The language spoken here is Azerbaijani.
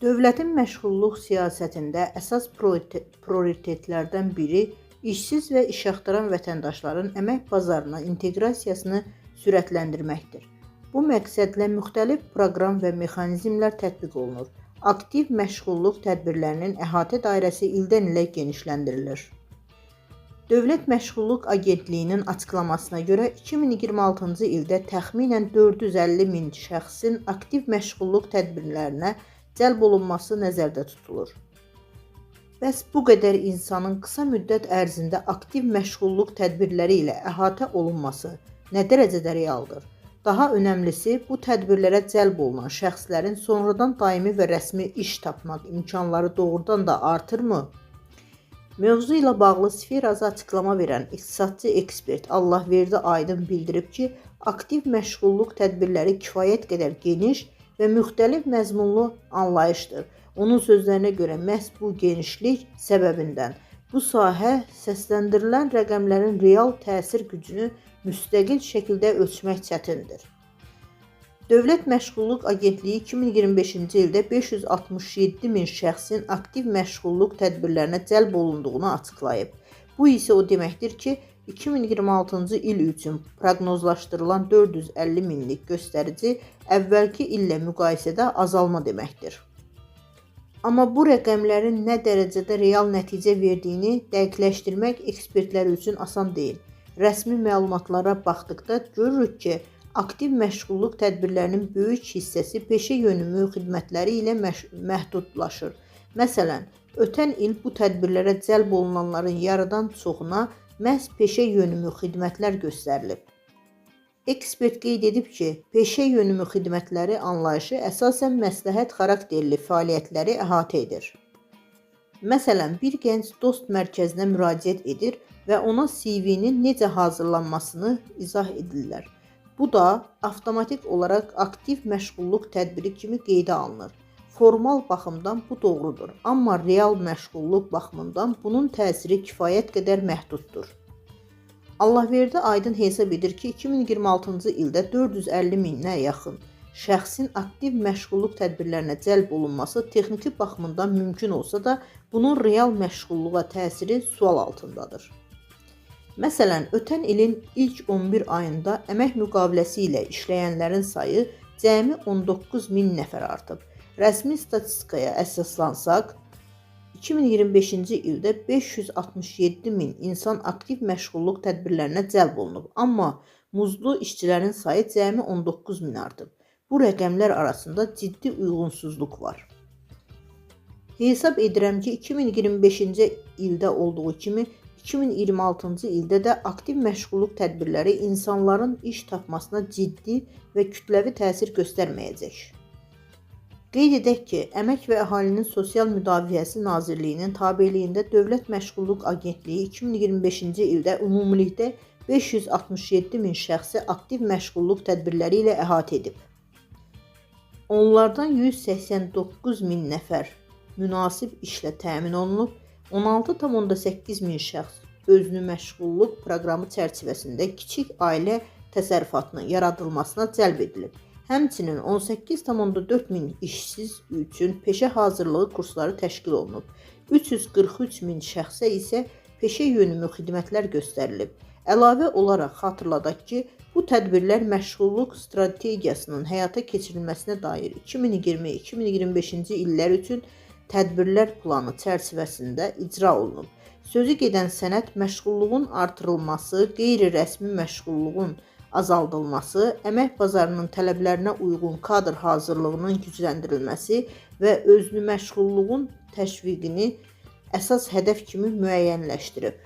Dövlətin məşğulluq siyasətində əsas prioritetlərdən biri işsiz və işaxtaran vətəndaşların əmək bazarına inteqrasiyasını sürətləndirməkdir. Bu məqsədlə müxtəlif proqram və mexanizmlər tətbiq olunur. Aktiv məşğulluq tədbirlərinin əhatə dairəsi ildən ilə genişləndirilir. Dövlət Məşğulluq Agentliyinin açıqlamasına görə 2026-cı ildə təxminən 450 min şəxsin aktiv məşğulluq tədbirlərinə cəlb olunması nəzərdə tutulur. Bəs bu qədər insanın qısa müddət ərzində aktiv məşğulluq tədbirləri ilə əhatə olunması nə dərəcədə realdır? Daha önəmlisi, bu tədbirlərə cəlb olunan şəxslərin sonradan daimi və rəsmi iş tapmaq imkanları doğrudan da artırmı? Mövzu ilə bağlı Sferaza açıqlama verən iqtisadçı ekspert Allahverdi Aydın bildirib ki, aktiv məşğulluq tədbirləri kifayət qədər geniş və müxtəlif məzmunlu anlayışdır. Onun sözlərinə görə məhz bu genişlik səbəbindən bu sahə səsləndirilən rəqəmlərin real təsir gücünü müstəqil şəkildə ölçmək çətindir. Dövlət Məşğulluq Agentliyi 2025-ci ildə 567 min şəxsin aktiv məşğulluq tədbirlərinə cəlb olunduğunu açıqlayıb. Bu isə o deməkdir ki, 2026-cı il üçün proqnozlaşdırılan 450 minlik göstərici əvvəlki illə müqayisədə azalma deməkdir. Amma bu rəqəmlərin nə dərəcədə real nəticə verdiyini dəqiqləşdirmək ekspertlər üçün asan deyil. Rəsmi məlumatlara baxdıqda görürük ki, aktiv məşğulluq tədbirlərinin böyük hissəsi peşə yönümü xidmətləri ilə məhdudlaşır. Məsələn, ötən il bu tədbirlərə cəlb olunanların yarıdan çoxuna məhz peşə yönümü xidmətlər göstərilib. Ekspert qeyd edib ki, peşə yönümü xidmətləri anlayışı əsasən məsləhət xarakterli fəaliyyətləri əhatə edir. Məsələn, bir gənc dost mərkəzinə müraciət edir və ona CV-nin necə hazırlanmasını izah edirlər. Bu da avtomatik olaraq aktiv məşğulluq tədbiri kimi qeydə alınır. Formal baxımdan bu doğrudur, amma real məşğulluq baxımından bunun təsiri kifayət qədər məhduddur. Allahverdi Aydın hesab edir ki, 2026-cı ildə 450 minə yaxın şəxsin aktiv məşğulluq tədbirlərinə cəlb olunması texniki baxımdan mümkün olsa da, bunun real məşğulluğa təsiri sual altındadır. Məsələn, ötən ilin ilk 11 ayında əmək müqaviləsi ilə işləyənlərin sayı cəmi 19 min nəfər artıb. Rəsmi statistikaya əsaslansaq, 2025-ci ildə 567 min insan aktiv məşğulluq tədbirlərinə cəlb olunub, amma muzlu işçilərin sayı cəmi 19 min artıb. Bu rəqəmlər arasında ciddi uyğunsuzluq var. Hesab edirəm ki, 2025-ci ildə olduğu kimi 2026-cı ildə də aktiv məşğulluq tədbirləri insanların iş tapmasına ciddi və kütləvi təsir göstərməyəcək. Qeyd edək ki, Əmək və Əhalinin Sosial Müdafiəsi Nazirliyinin tabeliyində Dövlət Məşğulluq Agentliyi 2025-ci ildə ümumilikdə 567 min şəxsi aktiv məşğulluq tədbirləri ilə əhatə edib. Onlardan 189 min nəfər münasib işlə təmin olunub, 16,8 min şəxs özünü məşğulluq proqramı çərçivəsində kiçik ailə təsərrüfatının yaradılmasına cəlb edilib. Həmçinin 18,4 min işsiz üçün peşə hazırlığı kursları təşkil olunub. 343 min şəxsə isə peşə yönümü xidmətlər göstərilib. Əlavə olaraq xatırladaq ki, bu tədbirlər məşğulluq strategiyasının həyata keçirilməsinə dair 2020-2025-ci illər üçün tədbirlər planı çərçivəsində icra olunub. Sözü gedən sənəd məşğulluğun artırılması, qeyri-rəsmi məşğulluğun azaldılması, əmək bazarının tələblərinə uyğun kadr hazırlığının gücləndirilməsi və özünü məşğulluğun təşviqini əsas hədəf kimi müəyyənləşdirib.